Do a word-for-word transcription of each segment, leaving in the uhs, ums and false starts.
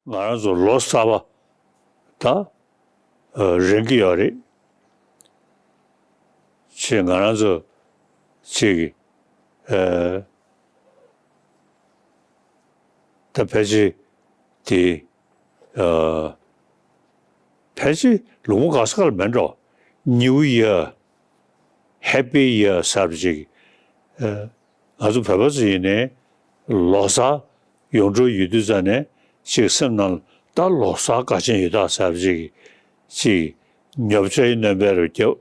ང་རང་ཚོ་ལོ་གསར་པ་ད་རན་གྱི་ཡོད་རེད། ཅེས་ང་རང་ཚོ་ཅིག་ཨ་ད་ཕལ་ཆེར་དེ་ཨ་ཕལ་ཆེར་ལུང་པ་ག་ས་ག་ལ་མེད་འགྲོ། New Year, Happy Year ཟེར་བ་ཅིག་ཨ་ང་ཚོ་བོད་པ་ཚོ་ཡིན་ནའི་ལོ་གསར་ཡོང་འགྲོ་ཡོད་དུས་ཙ་ནས་ཅིག་སེམས་ནང་ད་ལོ་གསར་དགའ་ཆེན་ཡོད་ད་ཟེར་བ་ཅིག་ཅིག་ཉོ་ཆ་ཡི་སྣོན་པ་རུ་རྒྱབ།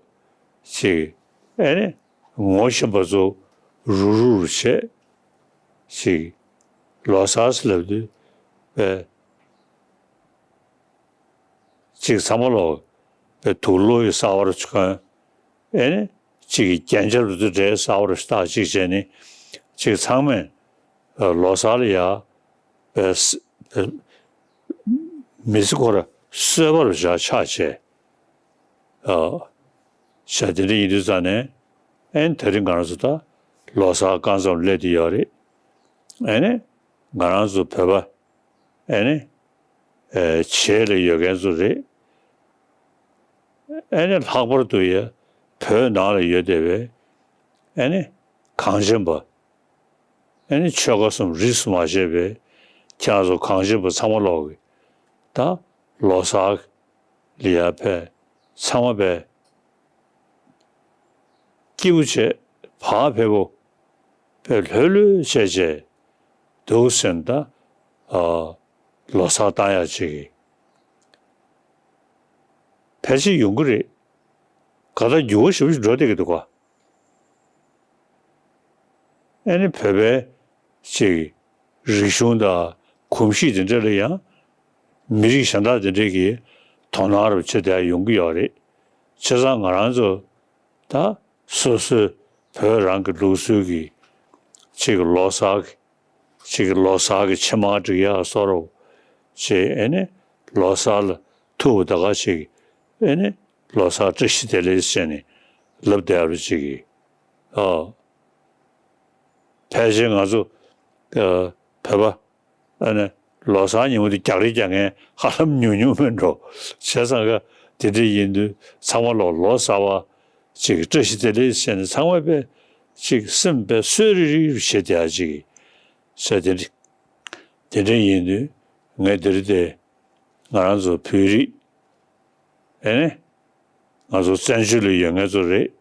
ཅིག་ཨེ་ནི་ངོ་ཤེས་པ་ཚོ་རུག་རུག་རུ་བྱས། ཅིག་ལོ་གསར་ཟེར་ལབ་དུས་པས་ཅིག་ཚང་མ་ལོ་པས་དུག་ལོག་གི་གསར་པ་རུ་ཆུ་ཁོན་ཨེ་ནི་ཅིག་གི་རྒྱན་ཆ་རུ་དུ་འདྲའི་གསར་པ་རུ་ཞིག་བཏགས་ཅིག་བྱས་ནི་ཅིག་ཚང་མས་ལོ་གསར་ལ་ཡ་པས་མི་ཚེ་ཁོ་ར་གསོད་པ་རུ་བཞག་ཆགས་བྱས། ཨ། བྱས་དེ་འདྲ་ཡིན་དུས་ཙང་ནས་ཨེ་ནི་དེ་རིང་ང་རང་ཚོ་ད་ལོ་གསར་རྐང་ཙམ་སླེབས་བསྡད་ཡོད་རེད། ཨེ་ནི་ང་རང་ཚོ་བོད་པ་ཨེ་ནི་ཨེ་བྱེས་ལ་ཡོད་མཁན་ཚོ་རེད། ཨེ་ནི་ལྷག་པར་དུ་ཡ་བོད་ནང་ལ་ཡོད་བསྡད་པའི་ཨེ་ནི་གངས་ཅན་པ་ཨེ་ནི་ཆོལ་ཁ་གསུམ་རིས་སུ་མ་ཆད་པའི་ཁྱེད་རང་ཚོ་གངས་ཅན་པ་ཚང་མ་ལོག་གི་ད་ལོ་གསར་ལ་ཡར་ཕེབས། ཚང་མ་པས་སྐྱིད་པོ་བྱས། བག་ཕེབས་པོ་པས་ལྷོད་ལྷོད་བྱས་བྱས་འདུག་ཟེར་ན་ད་ཨ་ལོ་གསར་བཏང་ཡག་ཅིག་ཕལ་ཆེར་ཡོང་གི་རེད། ག་ད་འགྱུར་བ་ཞེ་པོ་ཞིག་འགྲོ་བསྡད་ཀྱི་འདུག་ག་ཨེ་ནི་བོད་པའི་ཅིག་རིག་གཞུང་དང་གོམས་གཤིས་དེ་འདྲ་ལ་ཡང་མི་རིགས་གཞན་དག་དེ་འདྲས་ཀྱིས་དོ་སྣང་རུ་བྱེད་བསྡད་ཡོང་གི་ཡོད་རེད། བྱས་ཙང་ང་རང་ཚོ་ད་སོ་སོའི་བོད་རང་གི་ལུགས་སྲོལ་གྱི་ཅིག་ལོ་གསར་གྱི་ཅིག་ལོ་གསར་གྱི་ཕྱེ་མར་སྒྲིག་ཡག་བཟོ་འདྲ་བྱས་ཨེ་ནི་ལོ་གསར་ལ་ཐུག་པ་ད་ག་ཅིག་ཨེ་ནི་ལོ་གསར་བཀྲ་ཤིས་བདེ་ལེགས་ཟེར་ནས་ལབ་བསྡད་པ་ཅིག་གིས་ཨ། ཕལ་ཆེར་ང་ཚོ་ཨ་བོད་པ་ཨ་ནི་ལོ་གསར་ཉིན་མོ་དེ་རྒྱག་རེས་རྒྱག་མཁན་ཧ་ལམ་ཉུང་ཉུང་མིན་འགྲོ། བྱས་ཙང་ག་དེ་འདྲ་ཡིན་དུས་ཚང་མ་ལོ་ལོ་གསར་བ་ཅིག་བཀྲ་ཤིས་བདེ་ལེགས་ཟེར་ནས་ཚང་མ་པས་ཅིག་སེམས་པས་གསོལ་རི་རི་རུ་བྱེད་བསྡད་ཡག་ཅིག་ཟེར་དེ་འདྲ་དེ་འདྲ་ཡིན་དུས་ངས་འདིར་དེ་ང་རང་ཚོ་བོད་རིགས་ཨེ་ནི་ང་ཚོ་བཙན་བྱོལ་ལ་ཡོད་མཁན་ཚོ་རེད།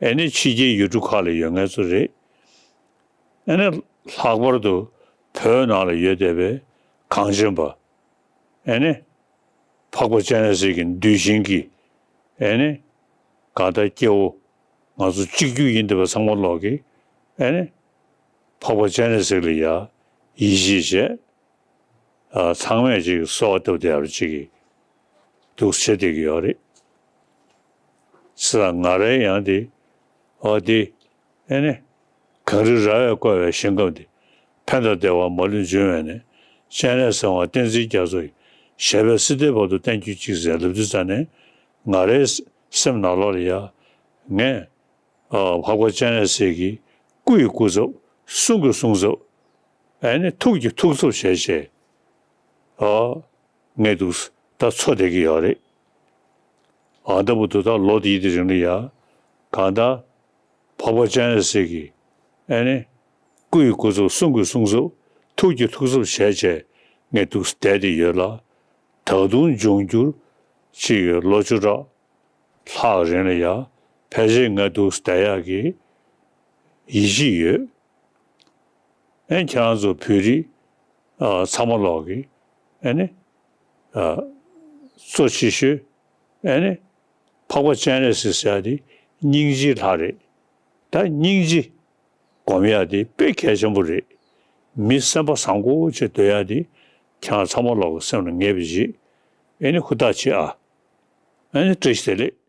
ཨེ་ནི་ཕྱི་རྒྱལ་ཡུལ་གྲུ་ཁག་ལ་ཡོད་མཁན་ཚོ་རེད། ཨེ་ནི་ལྷག་པར་དུ་བོད་ནང་ལ་ཡོད་བསྡད་པའི་གངས་ཅན་པ། ཨེ་ནི་འཕགས་པ་སྤྱན་རས་གཟིགས་ཀྱི་གདུལ་ཞིང་གི་ཨེ་ནི་གང་ལྟར་སྐྱེ་བོ་ང་ཚོ་གཅིག་གྱུར་ཡིན་བསྡད་པ་ཚང་མ་ལོག་གིས་ཨེ་ནི་འཕགས་པ་སྤྱན་རས་གཟིགས་ལ་ཡ་ཡིད་ཆེས་བྱས། ཨ་ཚང་མས་ཅིག་གསོལ་བ་བཏབ་བསྡད་ཡག་ཅིག་གི་འདུག་བྱེད་བསྡད་ཀྱི་ཡོད་རེད། ས་ང་རའི་ཡང་དེ་ཨོ་དེ་ཨེ་ནི་གངས་རི་ར་བས་བསྐོར་བའི་ཞིང་ཁམས་འདི། ཕན་དང་བདེ་བ་མ་ལུས་འབྱུང་བའི་གནས། སྤྱན་རས་གཟིགས་དབང་བསྟན་འཛིན་རྒྱ་མཚོ་ཡི། ཞབས་པད་སྲིད་མཐའི་བར་དུ་བརྟན་གྱུར་ཅིག་ཟེར་ལབ་དུས་ཙ་ནས་ང་རའི་སེམས་ནང་ལོགས་ལ་ཡ་ངས་ཨ་འཕགས་པ་སྤྱན་རས་གཟིགས་ཀྱི་སྐུ་ཡི་སྐུ་ཚབ། གསུང་གི་གསུང་ཚབ། ཨེ་ནི་ཐུགས་ཀྱི་ཐུགས་ཚབ་བྱས་བྱས་ཨ་ངས་འདུག་ད་འཚོ་བསྡད་ཀྱི་ཡོད་རེད། ཨ་ད་བར་དུ་ད་ལོ་འདིའི་དེ་རིང་ལ་ཡ་གང་ལྟར་འཕགས་པ་སྤྱན་རས་གཟིགས་ཀྱི་ཨེ་ནི་སྐུ་ཡི་སྐུ་ཚབ། གསུང་གི་གསུང་ཚབ། ཐུགས་ཀྱི་ཐུགས་ཚབ་བྱས་བྱས་ངས་འདུག་བསྡད་དེ་ཡོད་ལ། ད་དུང་འབྱུང་འགྱུར་ཅིག་ལོ་བཅུ་ཕྲག་ལྷག་རིང་ལ་ཡ་ཕལ་ཆེར་ང་འདུག་བསྡད་ཡག་གི་ཡིད་ཆེས་ཡོད། ཨེ་ཁྱེད་རང་ཚོ་བོད་རིགས་ཨ་ཚང་མ་ལོག་གི་ཨེ་ནི་ཨ་གཙོ་ཆེ་ཤོས་ཨེ་ནི་འཕགས་པ་སྤྱན་རས་གཟིགས་ཟེར་ཡག་དེ་སྙིང་རྗེའི་ལྷ་རེད། ད་སྙིང་རྗེ་སྒོམ་ཡག་དེ་དཔེ་གལ་ཆེན་པོ་རེད། མི་སེམས་པ་བཟང་པོ་བྱེད་སྡོད་ཡག་དེ་ཁྱེད་རང་ཚང་མ་ལོག་གི་སེམས་ལ་ངེས་པ་ཞིག་ཨེ་ནི་ཧུར་ཐག་བྱེད་ཨ། ཨེ་ནི་བཀྲ་ཤིས་བདེ་ལེགས།